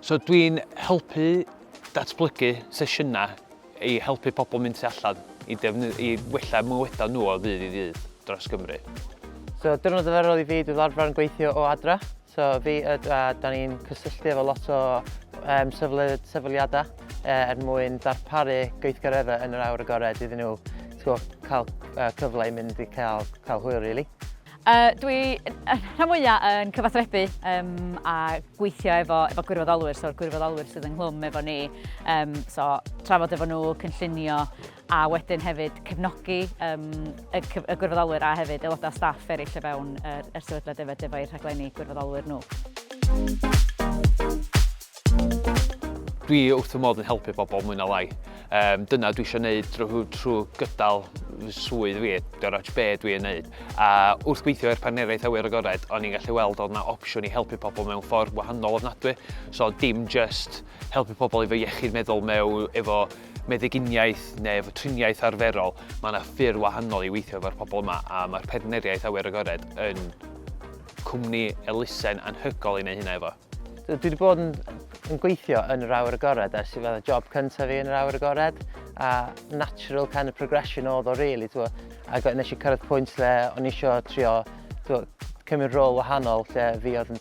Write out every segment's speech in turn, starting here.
So dwi'n helpu datblygu sesiynau i helpu pobl mynd tu allan i, i wella mywydau nhw o ddydd i ddydd dros Gymru. So diwrnod arferol i fi, dwi'n arfer yn gweithio o adra. So fi, a da ni'n cysylltu efo lot o um, sefydliadau er mwyn darparu gweithgareddau yn yr awr agored iddyn nhw cael cyfle i mynd i cael, cael hwyl, really. Uh, dwi rhan fwyaf yn cyfathrebu um, a gweithio efo, efo gwirfoddolwyr, so'r gwirfoddolwyr sydd ynghlwm efo ni. Um, so, trafod efo nhw, cynllunio, a wedyn hefyd cefnogi um, y, y gwirfoddolwyr a hefyd aelodau staff eraill o fewn yr, yr sefydliad hefyd efo'u rhaglenni gwirfoddolwyr nhw. Dwi wrth fy modd yn helpu pobl mwy na lai. Um, dyna dwi eisiau gwneud drwy, trwy gydal swydd fi, diolch ots be dwi'n gwneud. A wrth gweithio i'r partneriaeth awyr agored, o'n i'n gallu weld oedd yna opsiwn i helpu pobl mewn ffordd wahanol ofnadwy. So dim just helpu pobl efo iechyd meddwl mewn efo meddyginiaeth neu efo triniaeth arferol. Mae yna ffyrdd wahanol i weithio efo'r pobl yma a mae'r partneriaeth awyr agored yn cwmni elusen anhygol i wneud hynna efo. Dwi wedi bod yn, yn gweithio yn yr awyr agored ers i fel y job cyntaf fi yn yr awyr agored a natural kind of progression oedd o really, t'wo. Ac nes i cyrraedd pwynt lle o'n i eisiau trio t'wo, cymryd rôl wahanol lle fi oedd yn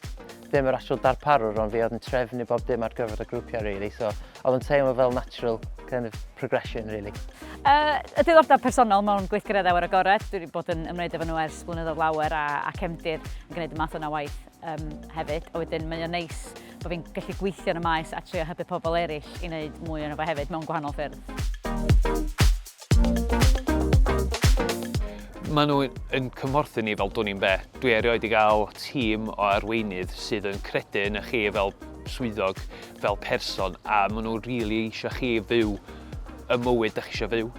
ddim yr actual darparwr ond fi oedd yn trefnu bob dim ar gyfer y grwpiau really. So oedd yn teimlo fel natural kind of progression really. Uh, y diddordeb personol mewn gweithgareddau awyr agored, dwi wedi bod yn ymwneud efo nhw ers blynyddoedd lawer a, a cefndir yn gwneud y math yna waith um, hefyd. A wedyn mae o'n neis bod fi'n gallu gweithio yn y maes a trio hybu pobl eraill i wneud mwy o'n efo hefyd mewn gwahanol ffyrdd. Maen nhw yn cymhorthu ni fel dwn i'n be. Dwi erioed i gael tîm o arweinydd sydd yn credu yn y chi fel swyddog, fel person, a maen nhw rili really eisiau chi fyw y mywyd da chi eisiau fyw.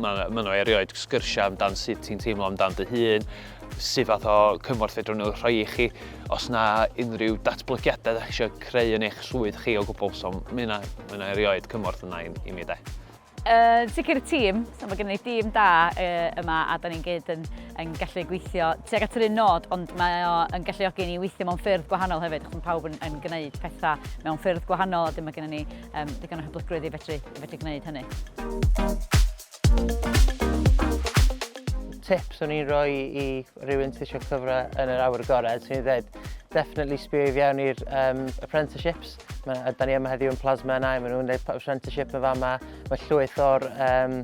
Maen ma nhw erioed sgyrsiau amdan sut ti'n teimlo amdan dy hun, sut fath o cymorth fedrwn nhw rhoi i chi, os na unrhyw datblygiadau da chi eisiau creu yn eich swydd chi o gwbl, so mae yna, mae yna erioed cymorth yna i, i mi de. Uh, sicr y tîm, so mae gen i dîm da uh, yma a da ni'n gyd yn, yn gallu gweithio tuag at yr un nod, ond mae o yn galluogi ni weithio mewn ffyrdd gwahanol hefyd, achos mae pawb yn, yn gwneud pethau mewn ffyrdd gwahanol a dim mae gennym ni um, digon o hyblygrwydd i fedru, i fedru gwneud hynny. Tips o'n i'n rhoi i rhywun sydd eisiau cyfle yn yr awyr agored, sy'n i'n dweud, definitely sbio i fewn i'r um, apprenticeships. Mae, da ni yma heddiw yn Plasma NI, maen nhw'n gwneud apprenticeship yn fama. Mae llwyth o'r um,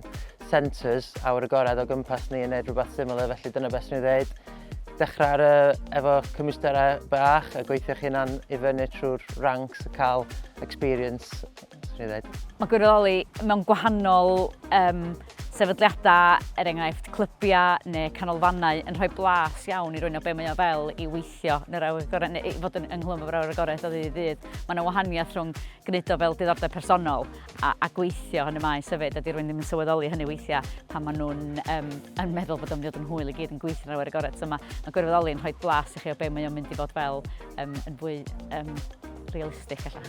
centres awyr agored o gwmpas ni yn gwneud rhywbeth similar, felly dyna beth sy'n i'n dweud. Dechrau ar y, efo cymwysterau bach a gweithio chi'n hunan i fyny trwy'r ranks a cael experience swn i'n dweud. Mae gwirfoddoli mewn gwahanol um, sefydliadau, er enghraifft clybiau neu canolfannau, yn rhoi blas iawn i rwy'n o be mae o fel i weithio yn yr awyr agored, neu i fod yn ynghlwm efo'r awyr agored o ddydd i ddydd. Mae yna wahaniaeth rhwng gwneud o fel diddordeb personol a, a gweithio yn y maes hefyd, a di rwy'n ddim yn sylweddoli hynny weithiau pan maen nhw'n um, yn meddwl bod o'n mynd i fod yn hwyl i gyd yn gweithio yn yr awyr agored. So mae, mae gwirfoddoli yn rhoi blas i chi o be mae o'n mynd i fod fel um, yn fwy um, realistig ella.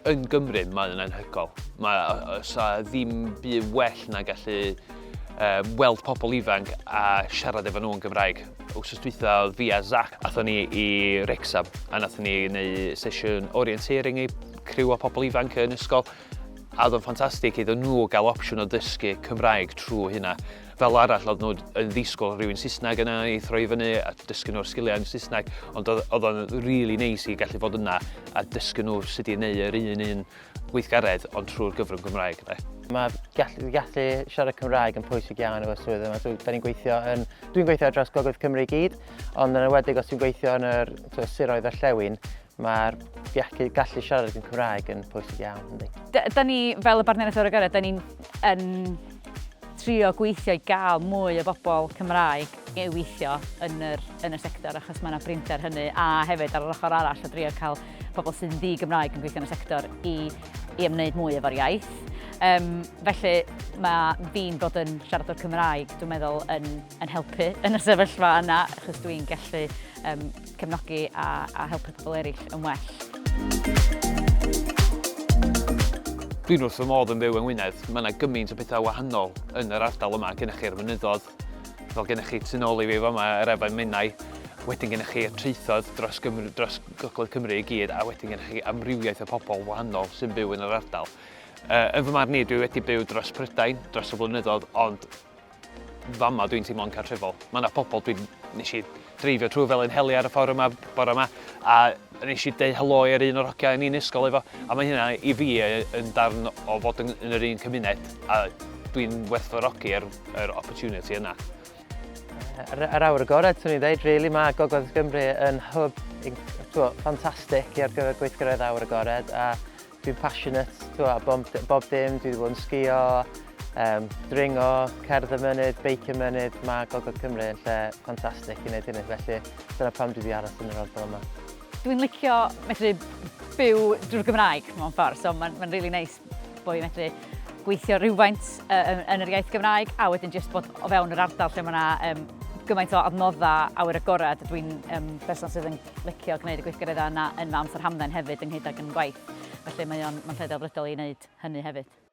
Yn Gymru, mae'n anhygoel. Mae, oes ddim byd well na gallu um, weld pobl ifanc a siarad efo nhw yn Gymraeg. Wsos dwytha oedd fi a Zach, athon ni i Wrexham a nathon ni wneud sesiwn orienteering i criw o pobl ifanc yn ysgol. A oedd o'n ffantastig iddyn nhw gael opsiwn o ddysgu Cymraeg trwy hynna. Fel arall, oedd nhw yn ddisgwyl rhywun Saesneg yna i throi fyny a dysgu nhw'r sgiliau yn Saesneg, ond oedd o'n really neis i gallu fod yna a dysgu nhw sut i wneud yr un un gweithgaredd, ond trwy'r gyfrwng Gymraeg. De. Mae gallu, gallu siarad Cymraeg yn pwysig iawn efo swydd yma. Da ni'n gweithio yn, dwi'n gweithio ar draws Gogledd Cymru i gyd, ond yn enwedig os ti'n gweithio yn yr siroedd orllewin, Mae'r gallu, gallu siarad yn Cymraeg yn pwysig iawn, yndi. Da, da ni, fel y Bartneriaeth Awyr Agored, da ni'n yn trio gweithio i gael mwy o bobl Cymraeg i weithio yn yr, yn y sector, achos mae yna brinder hynny, a hefyd ar yr ochr arall o drio cael pobl sy'n ddi-Gymraeg yn gweithio yn y sector i, i ymwneud mwy efo'r iaith. Um, felly mae fi'n bod yn siaradwr Cymraeg, dwi'n meddwl, yn, yn helpu yn y sefyllfa yna, achos dwi'n gallu um, cefnogi a, a helpu pobl eraill yn well. Dwi'n wrth fy modd yn byw yng Ngwynedd. Mae yna gymaint o bethau wahanol yn yr ardal yma. Gennych chi'r mynyddodd, fel gennych chi tu nôl i fi fama, yr Efain Menai. Wedyn gennych chi y traethoedd dros, Gymru, dros Gogledd Cymru i gyd, a wedyn gennych chi amrywiaeth o pobl wahanol sy'n byw yn yr ardal. Yn fy marn i, dwi wedi byw dros Prydain dros y blynyddoedd, ond fama dwi'n teimlo'n cartrefol. Mae yna pobl dwi'n nes i dreifio trwy fel yn heli ar y ffordd yma bore yma, a nes i deud helo i'r un o'r hogiau yn un ysgol efo, a mae hynna i fi yn darn o fod yn, yn yr un cymuned, a dwi'n werthfawrogi yr, yr opportunity yna. Yr, yr awr agored, swn i'n dweud, really, mae Gogledd Gymru yn hwb ffantastig i ar gyfer gweithgaredd awr agored, a Dwi'n passionate t'mo' am bob bob dim, dwi 'di bod yn sgïo, yym dringo, cerdded mynydd, beicio mynydd, ma' Gogledd Cymru yn lle ffantastig i wneud hynny, felly dyna pam dwi 'di aros yn yr ardal yma. Dwi'n licio medru byw drwy'r Gymraeg mewn ffordd, so mae'n ma really neis bod fi'n medru gweithio rhywfaint uh, yn yr iaith Gymraeg a wedyn jyst bod o fewn yr ardal lle mae yna um, gymaint o adnoddau awyr agored. Dwi'n um, berson sydd yn licio gwneud y gweithgareddau yna yn fy amser hamdden hefyd ynghyd ag yn gwaith. Felly mae o'n mae'n lle delfrydol i wneud hynny hefyd.